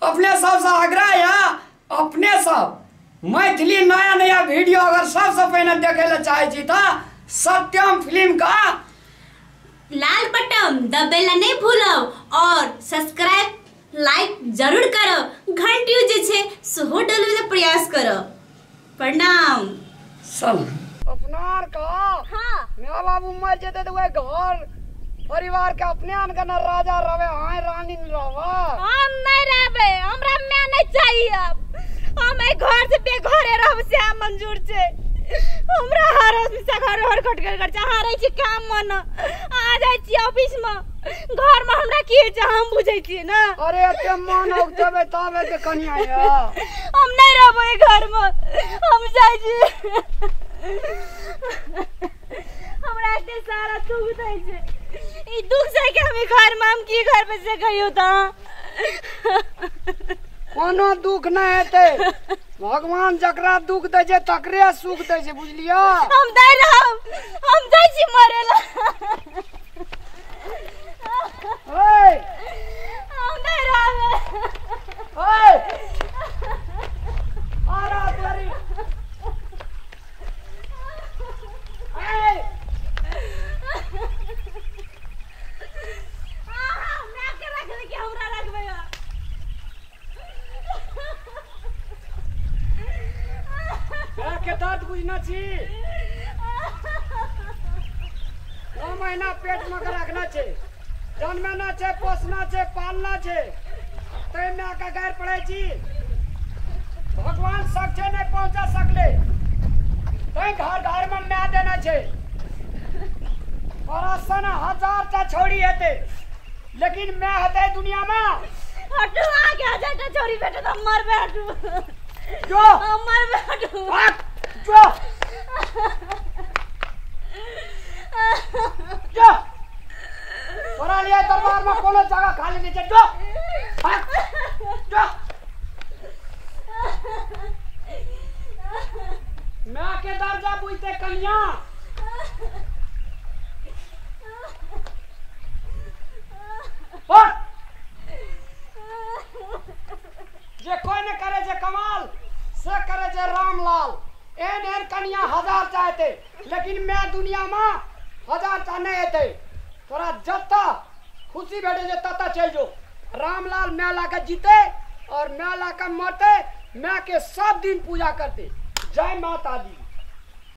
अपने सबसे आग्रह है, अपने सब मैथिली नया नया वीडियो अगर सबसे पहले देखे ला चाहे छी त सत्यम फिल्म का लाल बटन दबेला नहीं भूलब और सब्सक्राइब लाइक जरूर करब, घंटी जे छै सेहो डलबे प्रयास करब। प्रणाम। सब अपनार का हां मां बाबू मर जेते त ओए घर परिवार के अपने आन के न राजा रहे आए रानी न रहवा। हम नहीं रहबे, हमरा मां नहीं चाहिए। अब हम ए घर से बेघरे रहब से हम मंजूर छे। हमरा हर हमेशा घर हर खट कर चाह रहे छी काम मन आ जाय छी ऑफिस में, घर में हमरा की छै हम बुझै छी ना। अरे एते मन औतबे तबे के कनिया या हम नहीं रहबै घर में, हम जाय छी। हमरा एते सारा दुख दै छै, ई दुख छै कि हम घर में हम की घर पे से कहियो त कोनो दुख नहीं हेतै। भगवान जकरा दुख दै छै तकरे सुख दै छै, बुझलियो? हम दै रहब, हम जाइ छी मरेला। ओए हम नहीं रहब। ओए आरा तेरी ए हमरा के रखबे कि हमरा रखबे? के दर्द बुझना छी, 9 महीना पेट में के रखना छे, जन्मेना छे, पोसना छे, पालना छे, तै माय के गारि पड़ै छी। भगवान सक्षे नहीं पहुंचा सकले तै घर घर में my देना छे। और सन हजार टा छोड़ी हेतै लेकिन my हेतै दुनिया में। हटू आगे हजार टा छोड़ी भेटत हम मरबे। हटू जो हम मरबे। हटू जो जो तोरा लिए दरबार में कोनो जगह खाली नहीं छै। जो जो मां के दर्जा बुझते कन्या। जे कोई न करे जे कमाल से करे जे रामलाल। एहन एहन कन्या हजार चाहते लेकिन मैं दुनिया में हजार चा नहीं हेतै। तोरा जत्ता खुशी भेटे जे तत्ता चलि जो। रामलाल मैं ला के जीते और मैं ला के मरते, मैं के सब दिन पूजा करते। जय माता दी।